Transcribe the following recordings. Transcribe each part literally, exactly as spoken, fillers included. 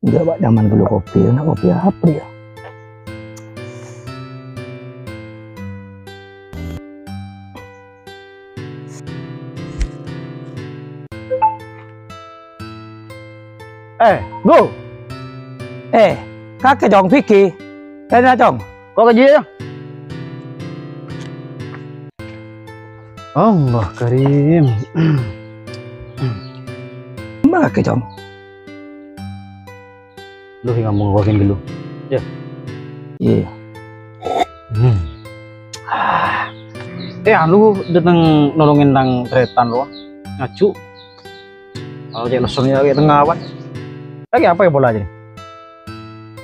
Enggak, Pak, zaman dulu kopi, enak kopi apa ya? Eh, Gu. Eh, kakè, Cong, Vicky. Kènè', Cong. Ko' kajiyâ, Cong? Allah Karim. Mbâ kakè, Cong? Lu sè ngomong wakin dulu. Ya. Iya. Hmm. Ah. Eh, anu, dâteng nolongin tang tarètan lo. Ngaju. Kalau cek lesson ya, kayak tengah awan. Lagi apa ya pola aja?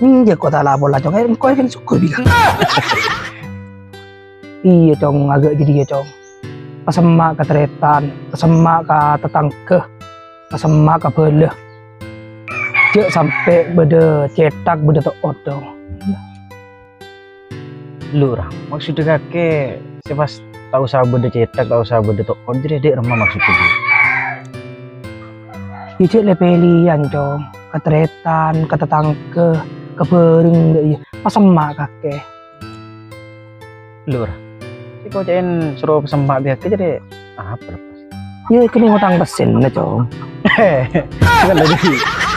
Hmm, ya kok ta' la pola, Cong. Eh, engko' kan syukur bilang. Iya, Cong, agak jadi ya, Cong. Pasemma' ka tarètan, pasemma' ka tatangghâ, pasemma' ka bhâlâ. Jhâ' sampè' bâdâ cèthak, bâdâ to'ot, Cong. Lho, Ra, maksoddhâ kakè sè pas ta' osa bâdâ cèthak, ta' osa bâdâ to'ot, jârèya dâ' remma maksoddhâ? Iyâ, jhâ' lè-pèlèyan, Cong. Ka tarètan, ka tatangghâ, ka bhâreng, dâ' iyâ. Pasemma' kakè. Lho, Ra, sè koca'en soro pasemma' bi' kakè jârèya apa, Ra? Iyâ, kènè' ngotang pèssèna, Cong. Bukan tadi.